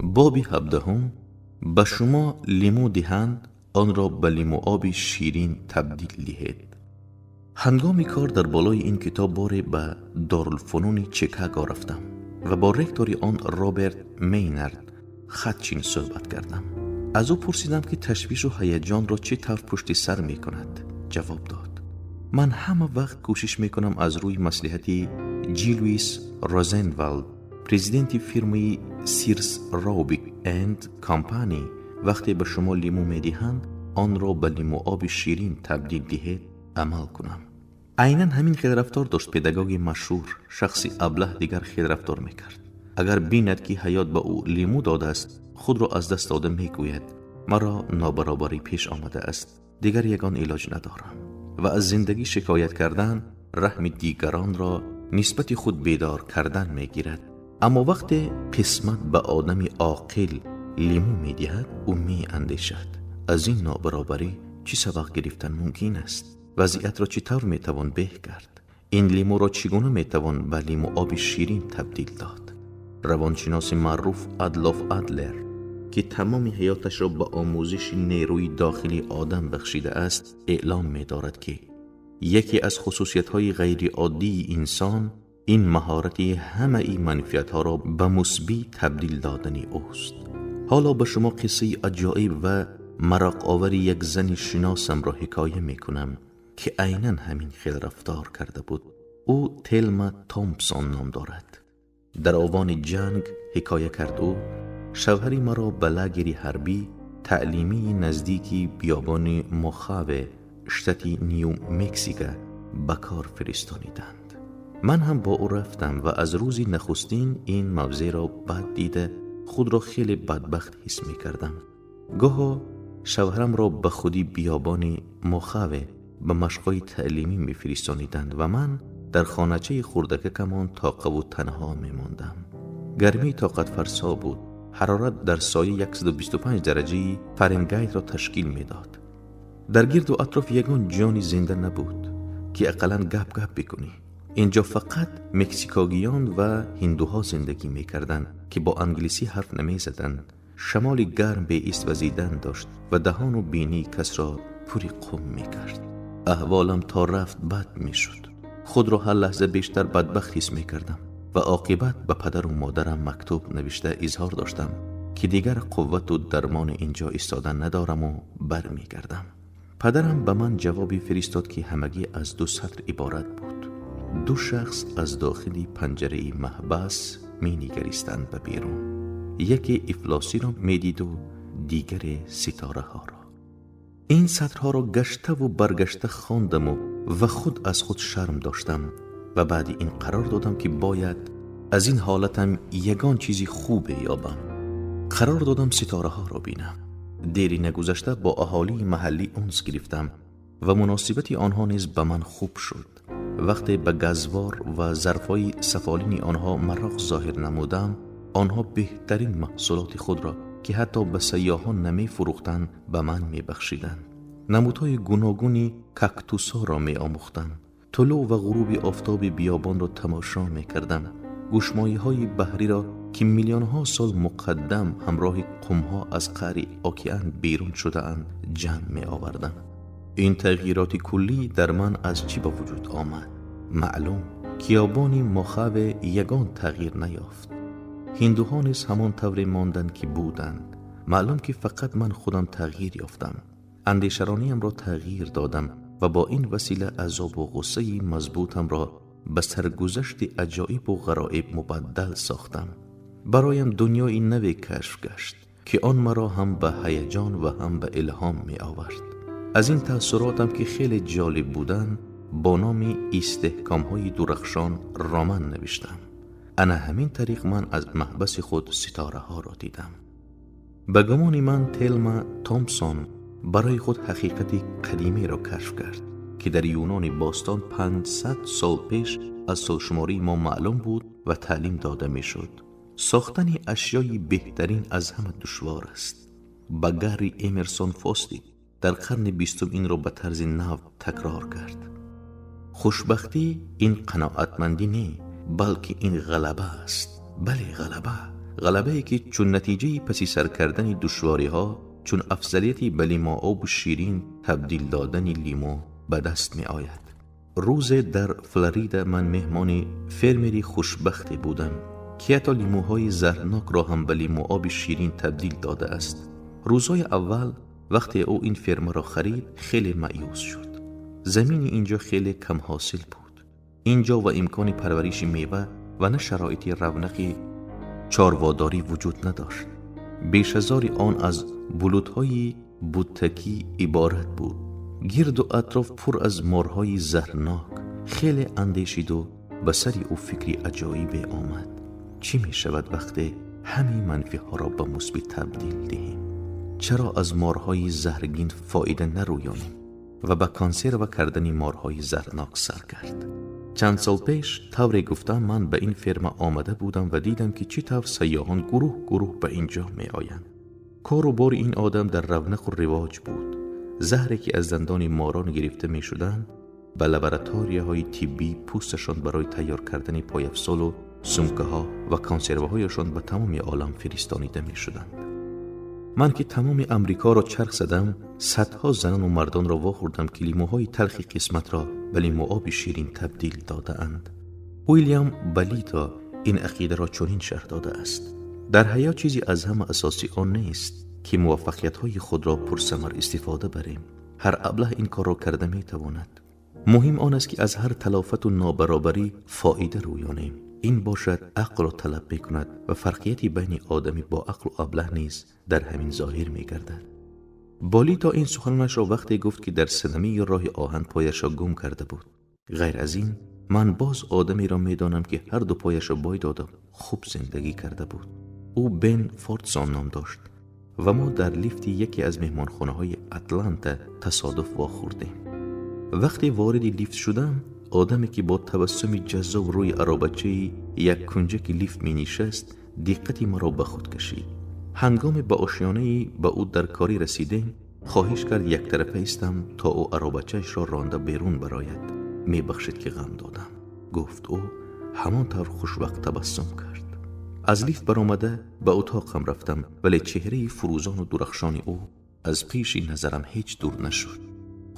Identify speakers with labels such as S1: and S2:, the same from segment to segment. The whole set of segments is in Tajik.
S1: Боби 17. Ба шумо лимӯ диҳанд, онро ба лимӯоби ширин табдил диҳед. Ҳангоми кор дар болои ин китоб боре ба Дорулфунуни Чикаго рафтам ва бо ректори он, Роберт Мейнард Хатчин, суҳбат кардам. Аз ӯ пурсидам, ки ташвишу ҳаяҷонро чӣ тавр пушти сар мекунад. Ҷавоб дод: «Ман ҳама вақт кӯшиш мекунам аз рӯи маслиҳати Ҷи Луис Розенвалд, президенти фирмаи Сирс Робик энд Компани, 'вақте ба шумо лимӯ медиҳанд, онро ба лимӯоби ширин табдил диҳед', амал кунам». Айнан ҳамин хел рафтор дошт педагоги машҳур. Шахси аблаҳ дигар хел рафтор мекард. Агар бинад, ки ҳаёт ба ӯ лимӯ додааст, худро аз даст дода мегӯяд: «Маро нобаробарӣ пеш омадааст, дигар ягон илоҷ надорам», ва аз зиндагӣ шикоят кардан, раҳми дигаронро нисбати худ бедор кардан мегирад. Аммо вақте қисмат ба одами оқил лимӯ медиҳад, ӯ меандешад: аз ин нобаробарӣ чӣ сабақ гирифтан мумкин аст, вазъиятро чӣ тавр метавон беҳ кард, ин лимӯро чӣ гуна метавон ба лимӯоби ширин табдил дод. Равоншиноси маъруф Адлоф Адлер, ки тамоми ҳаёташро ба омӯзиши нерӯи дохилии одам бахшидааст, эълом медорад, ки яке аз хусусиятҳои ғайриоддии инсон ин маҳорати ҳамаи манфиятҳоро ба мусбӣ табдил додани ӯст. Ҳоло ба шумо қиссаи аҷоиб ва мароқовари як зани шиносамро ҳикоя мекунам, ки айнан ҳамин хел рафтор карда буд. Ӯ Телма Томпсон ном дорад. «Дар овони ҷанг, — ҳикоя кард ӯ, — шавҳари маро ба лагери ҳарбӣ таълимии наздики биёбони Мохаве, штати Ню Мексика, ба кор фиристониданд. Ман ҳам бо ӯ рафтам ва аз рӯзи нахустин ин мавзеъро бад дида, худро хеле бадбахт ҳис мекардам. Гоҳо шавҳарамро ба худи биёбони Мохаве ба машқҳои таълимӣ мефиристониданд ва ман дар хоначаи хурдакакамон тоқаву танҳо мемондам. Гармӣ тоқатфарсо буд. Ҳарорат дар соя 125 дараҷаи Фаренгайтро ташкил медод. Дар гирду атроф ягон ҷони зинда набуд, ки ақаллан гап гап бикунӣ. Инҷо фақат мексикогиён ва ҳиндуҳо зиндагӣ мекарданд, ки бо англисӣ ҳарф намезаданд. Шамоли гарм беист вазидан дошт ва даҳону бинии касро пури қум мекард. Аҳволам то рафт бад мешуд. Худро ҳар лаҳза бештар бадбахт ҳис мекардам ва оқибат ба падару модарам мактуб навишта изҳор доштам, ки дигар қуввату дармони инҷо истодан надораму бармегардам. Падарам ба ман ҷавобе фиристод, ки ҳамагӣ аз ду сатр иборат буд. Ду шахс аз дохили панҷараи маҳбас менигаристанд ба берун. Яке ифлосиро медиду дигаре ситораҳоро. Ин сатрҳоро гаштаву баргашта хондаму ва худ аз худ шарм доштам ва баъди ин қарор додам, ки бояд аз ин ҳолатам ягон чизи хубе ёбам. Қарор додам ситораҳоро бинам. Дери нагузашта бо аҳолии маҳаллӣ унс гирифтам ва муносибати онҳо низ ба ман хуб шуд. Вақте ба газвор ва зарфҳои сафолини онҳо мароқ зоҳир намудам, онҳо беҳтарин маҳсулоти худро, ки ҳатто ба сайёҳон намефурӯхтанд, ба ман мебахшиданд. Намудҳои гуногуни кактусҳоро меомӯхтам. Тулӯъ ва ғуруби офтоби биёбонро тамошо мекардам. Гӯшмоиҳои баҳриро, ки миллионҳо сол муқаддам ҳамроҳи қумҳо аз қаъри океан берун шудаанд, ҷамъ меовардам. Ин тағйироти куллӣ дар ман аз чӣ ба вуҷуд омад? Маълум, киёбони Мохаве ягон тағйир наёфт. Ҳиндуҳо низ ҳамон тавре монданд, ки буданд. Маълум, ки фақат ман худам тағйир ёфтам. Андешарониямро тағйир додам ва бо ин васила азобу ғуссаи мазбутамро ба саргузашти аҷоибу ғароиб мубаддал сохтам. Бароям дунёи наве кашф гашт, ки он маро ҳам ба ҳаяҷон ва ҳам ба илҳом меовард. Аз ин таассуротам, ки хеле ҷолиб буданд, бо номи «Истеҳкомҳои дурахшон» роман навиштам. Ана ҳамин тариқ ман аз маҳбаси худ ситораҳоро дидам. Ба гумони ман, Телма Томпсон барои худ ҳақиқати қадимиро кашф кард, ки дар Юнони бостон 500 сол пеш аз солшумории мо маълум буд ва таълим дода мешуд: сохтани ашёи беҳтарин аз ҳама душвор аст. Ба Гарри Эмерсон Фостик дар қарни 20-ум инро ба тарзи нав такрор кард: «Хушбахтӣ ин қаноатмандӣ не, балки ин ғалаба аст». Бале, ғалаба. Ғалабае ки чун натиҷаи паси сар кардани душвориҳо, чун афзалияти ба лимӯобу ширин табдил додани лимӯ ба даст меояд. Рӯзе дар Флорида ман меҳмони фермери хушбахте будам, ки ҳатто лимӯҳои заҳрнокро ҳам ба лимӯоби ширин табдил додааст. Рӯзҳои аввал вақте ӯ ин фермаро харид, хеле маъюс шуд. Замини инҷо хеле камҳосил буд. Инҷо ва имкони парвариши мева ва на шароити равнақи чорводорӣ вуҷуд надошт. Бешазори он аз булутҳои буттакӣ иборат буд. Гирду атроф пур аз морҳои заҳрнок. Хеле андешиду ба сари ӯ фикри аҷоибе омад. Чӣ мешавад, вақте ҳамин манфиҳоро ба мусбӣ табдил диҳем? Чаро аз морҳои заҳргин фоида нарӯёнем? Ва ба консерва кардани морҳои заҳрнок сар кард. Чанд сол пеш, тавре гуфтам, ман ба ин ферма омада будам ва дидам, ки чӣ тавр сайёҳон гурӯҳ гурӯҳ ба ин ҷо меоянд. Кору бори ин одам дар равнақу ривоҷ буд. Заҳре ки аз дандони морон гирифта мешуданд, ба лабораторияҳои тиббӣ пӯсташон барои тайёр кардани пойафзолу сумкаҳо ва консерваҳояшон ба тамоми олам фиристонида мешуданд. Ман ки тамоми Амрикоро чарх задам, садҳо занану мардонро вохӯрдам, ки лимӯҳои талхи қисматро ба лимӯоби ширин табдил додаанд. Уилям Балито ин ақидаро чунин шарҳ додааст: дар ҳаёт чизи аз ҳама асосӣ он нест, ки муваффақиятҳои худро пурсамар истифода барем. Ҳар аблаҳ ин корро карда метавонад. Муҳим он аст, ки аз ҳар талофату нобаробарӣ фоида рӯёнем. Ин бошад, ақлро талаб мекунад ва фарқияти байни одами бо ақлу аблаҳ низ дар ҳамин зоҳир мегардад. Болито ин суханонашро вақте гуфт, ки дар садамаи роҳи оҳан пояшро гум карда буд. Ғайр аз ин, ман боз одамеро медонам, ки ҳарду пояшро бой дода, хуб зиндагӣ карда буд. Ӯ Бен Фордсон ном дошт ва мо дар лифти яке аз меҳмонхонаҳои Атланта тасодуф вохӯрдем. Вақте вориди лифт шудам, одаме ки бо табассуми ҷаззоб рӯи аробачаи як кунҷаки лифт менишаст, диққати маро ба худ кашид. Ҳангоме ба ошёнаи ба ӯ дар корӣ расидем, хоҳиш кард яктарафа истам, то ӯ аробачаашро ронда берун барояд. «Мебахшед, ки ғам додам», гуфт ӯ, ҳамон тавр хушвақт табассум кард. Аз лифт баромада ба утоқам рафтам, вале чеҳраи фурӯзону дурахшони ӯ аз пеши назарам ҳеҷ дур нашуд.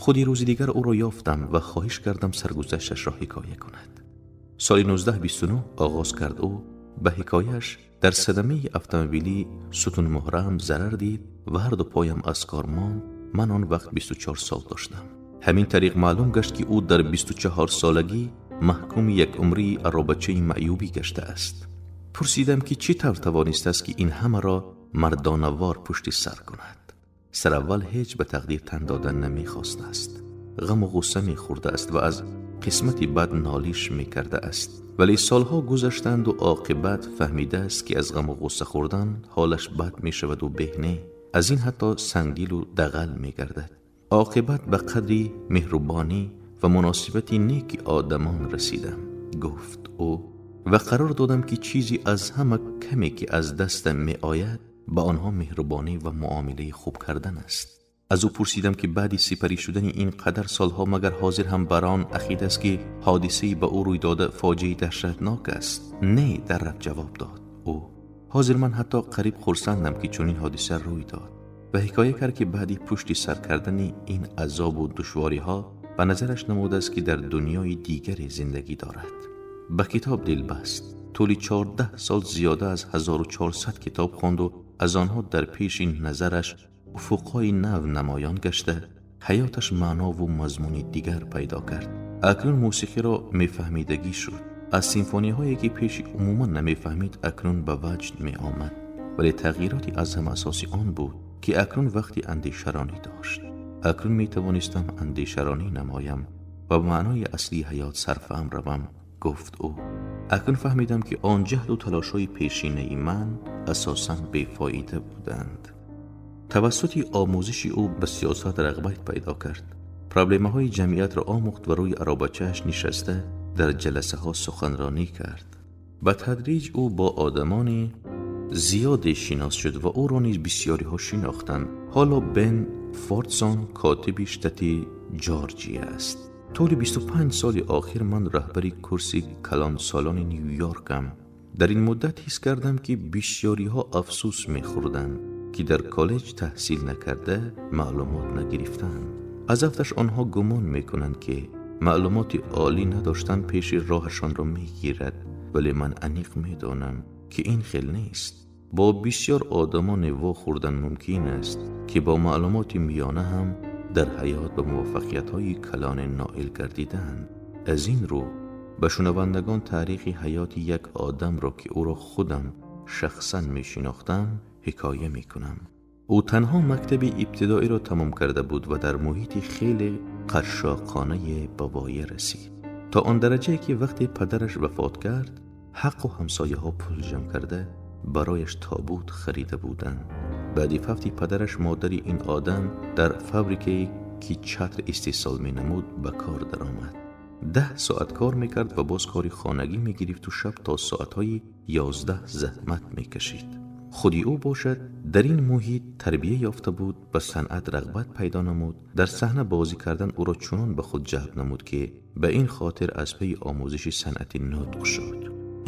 S1: Худи рӯзи дигар ӯро ёфтам ва хоҳиш кардам саргузашташро ҳикоя кунад. Соли 1929, оғоз кард ӯ ба ҳикояш, дар садамаи автомобилӣ сутунмуҳраам зарар дид ва ҳарду поям аз кор монд. Ман он вақт 24 сол доштам. Ҳамин тариқ маълум гашт, ки ӯ дар 24-солагӣ маҳкуми якумрии аробачаи маъюбӣ гаштааст. Пурсидам, ки чӣ тавр тавонистааст, ки ин ҳамаро мардонавор пушти сар кунад. Сараввал ҳеҷ ба тақдир тан додан намехостааст, ғаму ғусса мехӯрдааст ва аз қисмати бад нолиш мекардааст. Вале солҳо гузаштанду оқибат фаҳмидааст, ки аз ғаму ғусса хӯрдан ҳолаш бад мешаваду беҳне аз ин ҳатто сангдилу дағал мегардад. «Оқибат ба қадри меҳрубонӣ ва муносибати неки одамон расидам», гуфт ӯ, ва қарор додам, ки чизи аз ҳама каме, ки аз дастам меояд, ба онҳо меҳрубонӣ ва муомилаи хуб кардан аст. Аз ӯ пурсидам, ки баъди сипарӣ шудани ин қадар солҳо магар ҳозир ҳам бар он ақида аст, ки ҳодисаи ба ӯ рӯй дода фоҷиаи даҳшатнок аст. «Не», дар рафт ҷавоб дод ӯ, «ҳозир ман ҳатто қариб хурсандам, ки чунин ҳодиса рӯй дод». Ва ҳикоя кард, ки баъди пушти сар кардани ин азобу душвориҳо ба назараш намудааст, ки дар дунёи дигаре зиндагӣ дорад. Ба китоб дил баст. Тӯли 14 сол зиёда аз 1400 китоб хонду аз онҳо дар пеши назараш уфуқҳои нав намоён гашта, ҳаёташ маънову мазмуни дигар пайдо кард. Акнун мусиқиро мефаҳмидагӣ шуд. Аз симфониҳое, ки пеши умуман намефаҳмид, акнун ба ваҷд меомад. Вале тағйироти аз ҳама асоси он буд, ки акнун вақти андешаронӣ дошт. «Акнун метавонистам андешаронӣ намоям ва ба маънои аслии ҳаёт сарфаҳм равам», гуфт ӯ. «Акнун фаҳмидам, ки он ҷаҳду талошҳои пешинаи ман асосан бефоида буданд». Тавассути омӯзиши ӯ ба сиёсат рағбат пайдо кард, проблемаҳои ҷамъиятро омӯхт ва рӯи аробачааш нишаста дар ҷаласаҳо суханронӣ кард. Ба тадриҷ ӯ бо одамони зиёде шинос шуд ва ӯро низ бисёриҳо шинохтанд. Ҳоло Бен Фордсон котиби штати Ҷорҷия аст. Тӯли 25 соли охир ман раҳбари курси калонсолони Нью-Йоркам. Дар ин муддат ҳис кардам, ки бисёриҳо афсӯс мехӯрданд, ки дар коллеҷ таҳсил накарда маълумот нагирифтаанд. Аз афташ онҳо гумон мекунанд, ки маълумоти олӣ надоштан пеши роҳашонро мегирад, вале ман аниқ медонам, ки ин хел нест. Бо бисёр одамоне вохӯрдан мумкин аст, ки бо маълумоти миёна ҳам дар ҳаёт ба муваффақиятҳои калоне ноил гардидаанд. Аз ин рӯ ба шунавандагон таърихи ҳаёти як одамро, ки ӯро худам шахсан мешинохтам, ҳикоя мекунам. Ӯ танҳо мактаби ибтидоиро тамом карда буд ва дар муҳити хеле қашшоқонае ба воя расид, то он дараҷае ки вақте падараш вафот кард, ҳаққу ҳамсояҳо пул ҷамъ карда барояш тобут харида буданд. Баъди фавти падараш модари ин одам дар фабрикае, ки чатр истеҳсол менамуд, ба кор даромад. 10 соат кор мекард ва боз кори хонагӣ мегирифту шаб то соатҳои 11 заҳмат мекашид. Худи ӯ бошад, дар ин муҳит тарбия ёфта буд, ба санъат рағбат пайдо намуд. Дар саҳна бозӣ кардан ӯро чунон ба худ ҷалб намуд, ки ба ин хотир аз паи омӯзиши санъати нутқ шуд.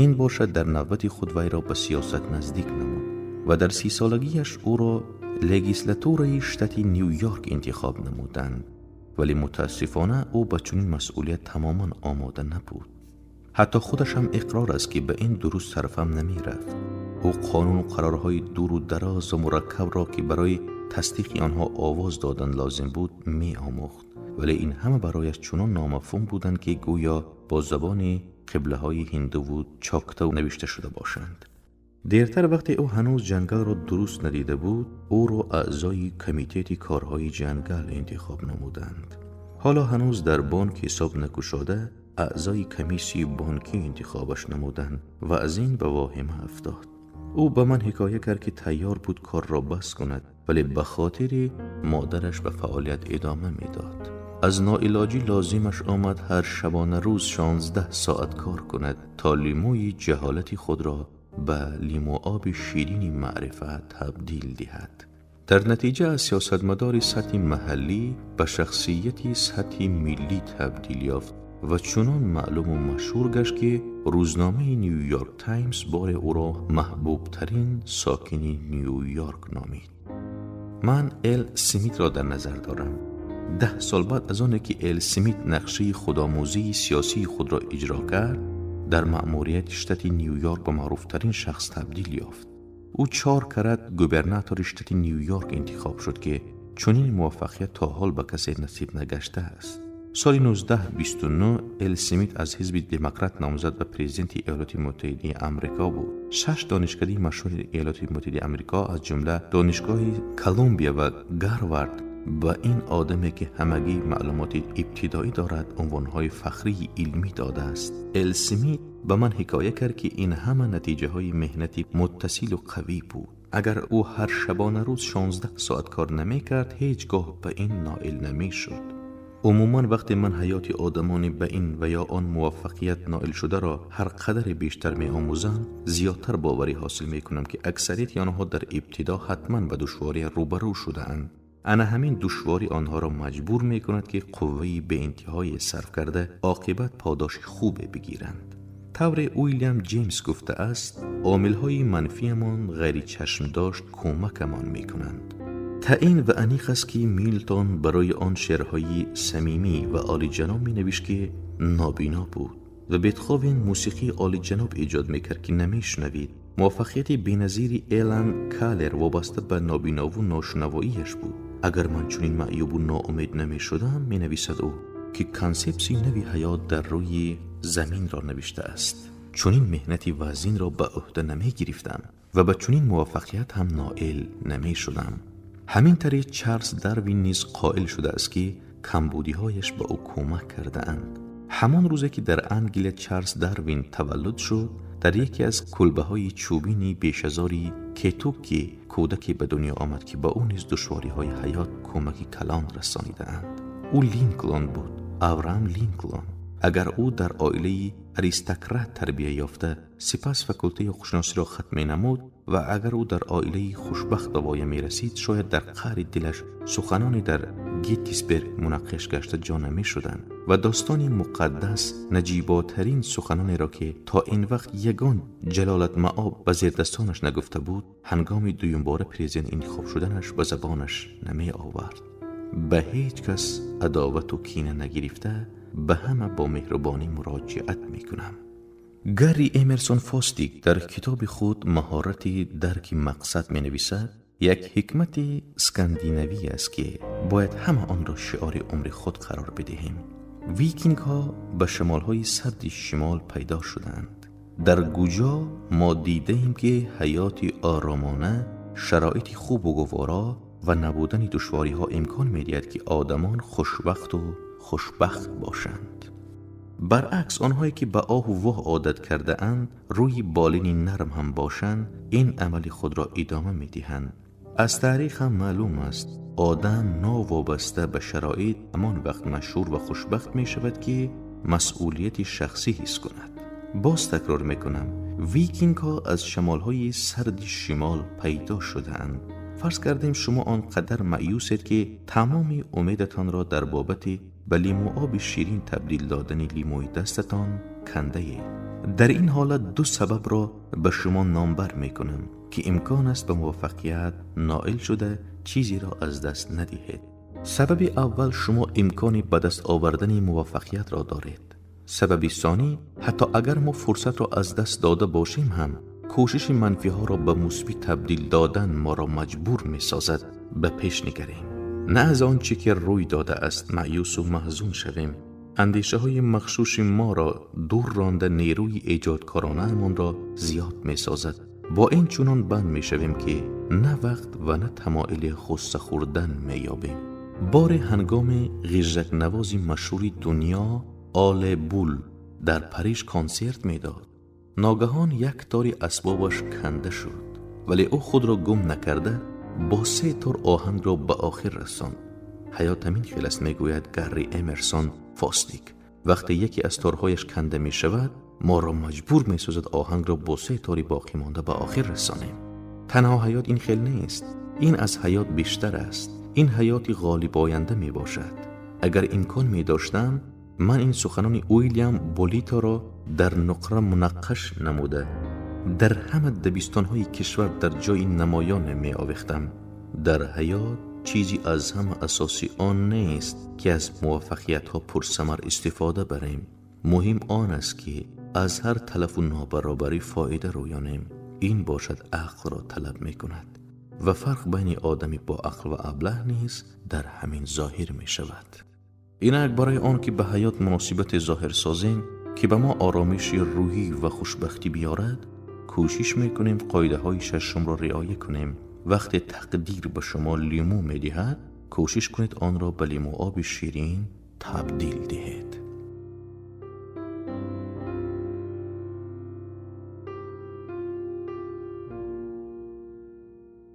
S1: Ин бошад, дар навбати худ вайро ба сиёсат наздик намуд ва дар 30-солагиаш ӯро легислатураи штати Ню-Йорк интихоб намуданд. Вале мутаассифона ӯ ба чунин масъулият тамоман омода набуд. Ҳатто худаш ҳам иқрор аст, ки ба ин дуруст сарфам намерафт. Ӯ қонуну қарорҳои дуру дароз ва мураккабро, ки барои тасдиқи онҳо овоз додан лозим буд, меомӯхт, вале ин ҳама барояш чунон номафҳум буданд, ки гӯё бо забони қиблаҳои ҳиндуву чоктав навишта шуда бошанд. Дертар, вақте ӯ ҳанӯз ҷангалро дуруст надида буд, ӯро аъзои комитети корҳои ҷангал интихоб намуданд. Ҳоло ҳанӯз дар бонк ҳисоб накушода, аъзои комиссияи бонкӣ интихобаш намуданд ва аз ин ба воҳима афтод. Ӯ ба ман ҳикоя кард, ки тайёр буд корро бас кунад, вале ба хотири модараш ба фаъолият идома медод. Аз ноилоҷӣ лозимаш омад ҳар шабона рӯз 16 соат кор кунад, то лимӯи ҷаҳолати худро ба лимӯоби ширини маърифат табдил диҳад. Дар натиҷа аз сиёсатмадори сатҳи маҳаллӣ ба шахсияти сатҳи миллӣ табдил ёфт ва чунон маълуму машҳур гашт, ки рӯзномаи Нью-Йорк Таймс боре ӯро маҳбубтарин сокини Нью-Йорк номид. Ман Эл Смитро дар назар дорам. 10 сол баъд аз оне ки Эл Смит нақшаи худомӯзии сиёсии худро иҷро кард, дар маъмурияти штати Нью-Йорк ба маъруфтарин шахс табдил ёфт. Ӯ чор карат губернатори штати Нью-Йорк интихоб шуд, ки чунин муваффақият то ҳол ба касе насиб нагаштааст. Соли 1929 Эл Смит аз ҳизби Демократ номзад ба президенти Иёлоти Муттаҳидаи Амрико буд. Шаш донишкадаи машҳури Иёлоти Муттаҳидаи Амрико, аз ҷумла донишгоҳи Колумбия ва Гарвард, ба ин одаме, ки ҳамагӣ маълумоти ибтидоӣ дорад, унвонҳои фахрии илмӣ додааст. Эл Смит ба ман ҳикоя кард, ки ин ҳама натиҷаҳои меҳнати муттасилу қавӣ буд. Агар ӯ ҳар шабона рӯз 16 соат кор намекард, ҳеҷ гоҳ ба ин ноил намешуд. Умуман, вақте ман ҳаёти одамони ба ин ва ё он муваффақият ноил шударо ҳар қадаре бештар меомӯзам, зиёдтар боварӣ ҳосил мекунам, ки аксарияти онҳо дар ибтидо ҳатман ба душворӣ рӯбарӯ шудаанд. Ана ҳамин душворӣ онҳоро маҷбур мекунад, ки қувваи беинтиҳое сарф карда, оқибат подоши хубе бигиранд. Тавре Уилям Ҷеймс гуфтааст, омилҳои манфиямон ғайричашмдошт кӯмакамон мекунанд. Таъин ва аниқ аст, ки Милтон барои он шеърҳои самимӣ ва олиҷаноб менавишт, ки нобино буд, ва Бетховен мусиқии олиҷаноб эҷод мекард, ки намешунавид. Муваффақияти беназири Элан Калер вобаста ба нобинову ношунавоияш буд. Агар ман чунин маъюбу ноумед намешудам, менависад ӯ, ки консепсияи нави ҳаёт дар рӯи заминро навиштааст, чунин меҳнати вазнинро ба ӯҳда намегирифтам ва ба чунин муваффақият ҳам ноил намешудам. Ҳамин тариқ Чарлз Дарвин низ қоил шудааст, ки камбудиҳояш ба ӯ кӯмак кардаанд. Ҳамон рӯзе, ки дар Англия Чарлз Дарвин таваллуд шуд, дар яке аз кулбаҳои чӯбини бешазори Кетукки кӯдаке ба дунё омад, ки ба ӯ низ душвориҳои ҳаёт кӯмаки калон расонидаанд. Ӯ Линклон буд, Авраам Линклон. Агар ӯ дар оилаи аристократ тарбия ёфта, сипас факултаи ҳуқуқшиносиро хатм менамуд ва агар ӯ дар оилаи хушбахт ба воя мерасид, шояд дар қаъри дилаш суханоне дар Геттисберг мунаққиш гашта ҷо намешуданд. ва достони муқаддас наҷиботарин суханонеро, ки то ин вақт ягон ҷалолатмаоб ба зердастонаш нагуфта буд, ҳангоми дуюмбора президент интихоб шуданаш ба забонаш намеовард. Ба ҳеҷ кас адовату кина нагирифта, ба ҳама бо меҳрубонӣ муроҷиат мекунам. Гарри Эмерсон Фостик дар китоби худ «Маҳорати дарки мақсад» менависад: як ҳикмати скандинавӣ аст, ки бояд ҳама онро шиори умри худ қарор бидиҳем. Викингҳо ба шамолҳои сарди шимол пайдо шуданд. Дар куҷо мо дидаем, ки ҳаёти оромона, шароити хубу гуворо ва набудани душвориҳо имкон медиҳад, ки одамон хушвақту хушбахт бошанд? Баръакс, онҳое ки ба оҳу воҳ одат кардаанд, рӯи болини нарм ҳам бошанд, ин амали худро идома медиҳанд. Аз таърих ҳам маълум аст, одам новобаста ба шароит ҳамон вақт машҳур ва хушбахт мешавад, ки масъулияти шахсӣ ҳис кунад. Боз такрор мекунам, викингҳо аз шамолҳои сарди шимол пайдо шудаанд. Фарз кардем, шумо он қадар маъюсед, ки тамоми умедатонро дар бобати ба лимӯоби ширин табдил додани лимӯи дастатон кандаед. Дар ин ҳолат ду сабабро ба шумо номбар мекунам, ки имкон аст ба муваффақият ноил шуда, чизеро аз даст надиҳед. Сабаби аввал: шумо имкони ба даст овардани муваффақиятро доред. Сабаби сонӣ: ҳатто агар мо фурсатро аз даст дода бошем ҳам, кӯшиши манфиҳоро ба мусбӣ табдил додан моро маҷбур месозад ба пеш нигарем, на аз он чӣ ки рӯй додааст маъюсу маҳзун шавем. Андешаҳои мағшуши моро дур ронда, нерӯи эҷодкоронаамонро зиёд месозад. Бо ин чунон банд мешавем, ки на вақт ва на тамоили ғусса хӯрдан меёбем. Боре ҳангоми ғижжакнавози машҳури дунё Оле Бул дар Париж консерт медод, ногаҳон як тори асбобаш канда шуд, вале ӯ худро гум накарда, бо се тор оҳангро ба охир расонд. Ҳаёт ҳамин хел аст, мегӯяд Гарри Эмерсон Фостик. Вақте яке аз торҳояш канда мешавад, моро маҷбур месозад оҳангро бо се тори боқӣ монда ба охир расонем. Танҳо ҳаёт ин хел нест. Ин аз ҳаёт бештар аст. Ин ҳаёти ғолибоянда мебошад. Агар имкон медоштам, ман ин суханони Уилям Болиторо дар нуқра мунаққаш намуда, дар ҳама дабистонҳои кишвар дар ҷои намоёне меовехтам. Дар ҳаёт чизи аз ҳама асосӣ он нест, ки аз муваффақиятҳо пурсамар истифода барем. Муҳим он аст, ки аз ҳар талафу нобаробарӣ фоида рӯёнем. Ин бошад ақлро талаб мекунад ва фарқ байни одами бо ақл ва аблаҳ низ дар ҳамин зоҳир мешавад. Инак, барои он ки ба ҳаёт муносибате зоҳир созем, ки ба мо оромиши рӯҳӣ ва хушбахтӣ биёрад, кӯшиш мекунем қоидаҳои шашумро риоя кунем. Вақте тақдир ба шумо лимӯ медиҳад, кӯшиш кунед онро ба лимӯоби ширин табдил диҳед.